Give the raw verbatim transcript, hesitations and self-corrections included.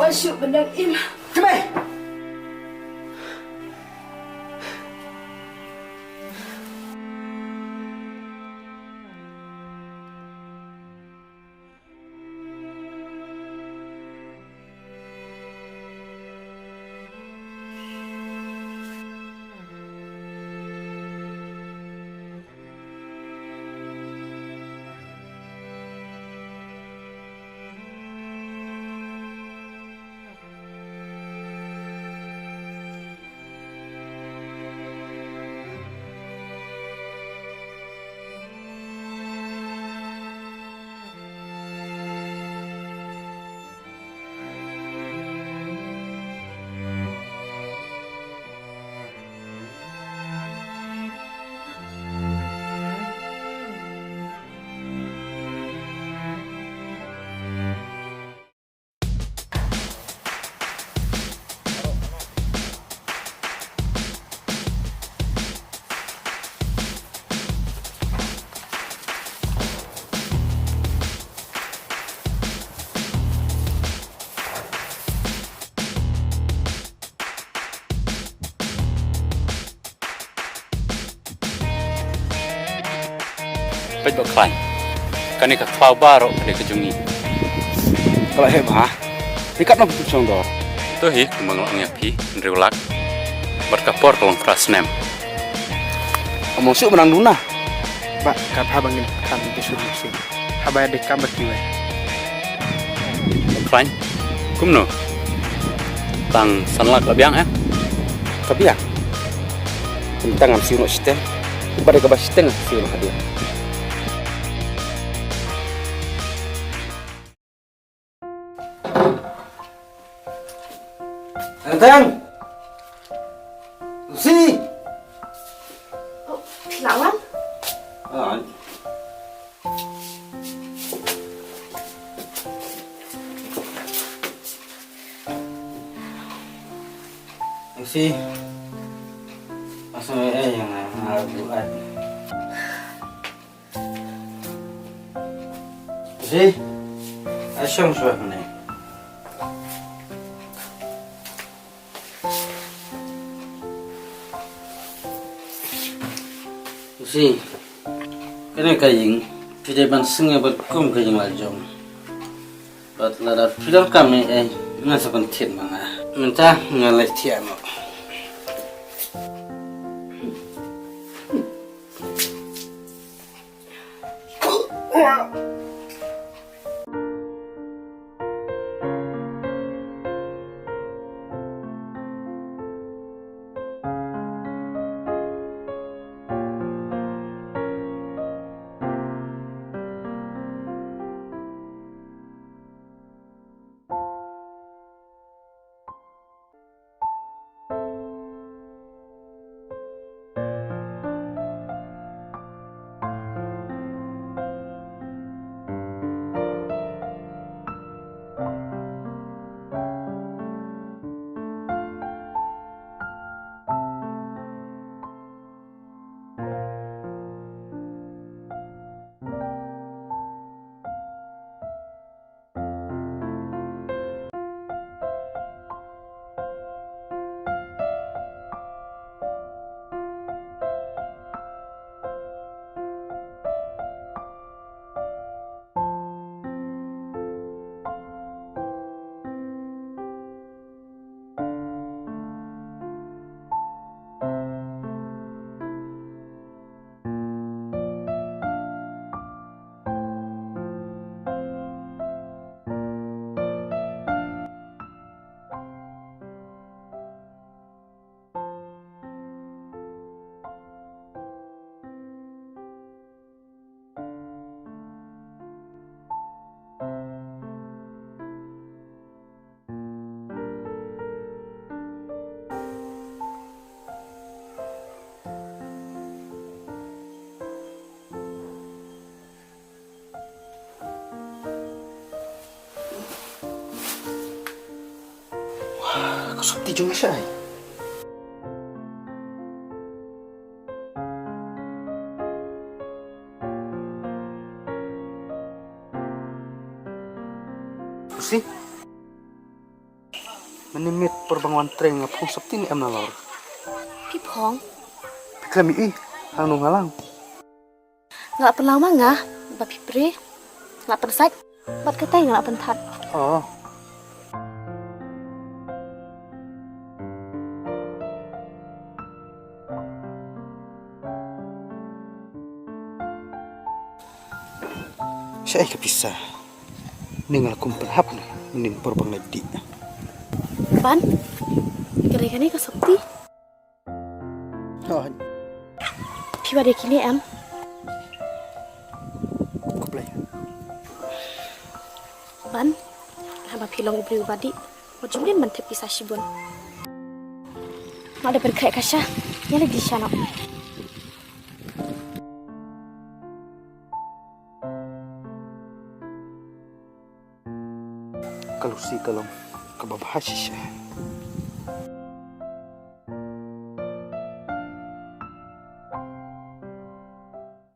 Shu benar im. Kemai. Peit Bah Khlaiñ. Kane ka khlaw baroh ka dei ka jong ngi. Ka la heh ma. Ni katno phi shong dor? To hi kumba nga la ong ïa phi, hynriew lak. Bad ka por ka long phra snem. Ym long shuh ba nang duna. Bah, ka bha ba ngin kam ki shuh shuh. Haba ïa dei kam bad kiwei. Khlaiñ. Kumno? Tang san lak la biang eh? Ka biang. Tang ngam siew noh shiteng. Bad ïa kaba shiteng siew noh hadien. Tang. Si. Oh, phi la wan? Ah. Si. Asal eh yang aku buat. Si. Asal suah ni. Si, kane ka ïing phi dei ban sngewbha kum ka ïing la jong. Bad lada phi donkam ei ei, ngan sa pynthied ma nga. Mynta nga leit thiah noh. Wah, ka sopti jong ngi shai. Pusi? Ni miet por ba nga wan trei nga phong sopti ne em nalor. Phi phong? Phi khlem ïohi hangno nga lang. Nga la pynlang ma nga ba phi pre. Nga la pynsait. Bad katai nga la pynthat. Oh. Shaei ka pisa? Ni nga la kum pynhap ne mynnin por ba nga la dih. Ban, ka dei kane ka sopti? Hooid. Phi wad ïa kine em? Khublei. Ban, haba phi long u briew uba dih, wat ju mlien ban thep pisa shibun. Nga dei ban khreh ka sha, ïa leit dih sha noh. Ka Lucy ka long kaba bha shisha.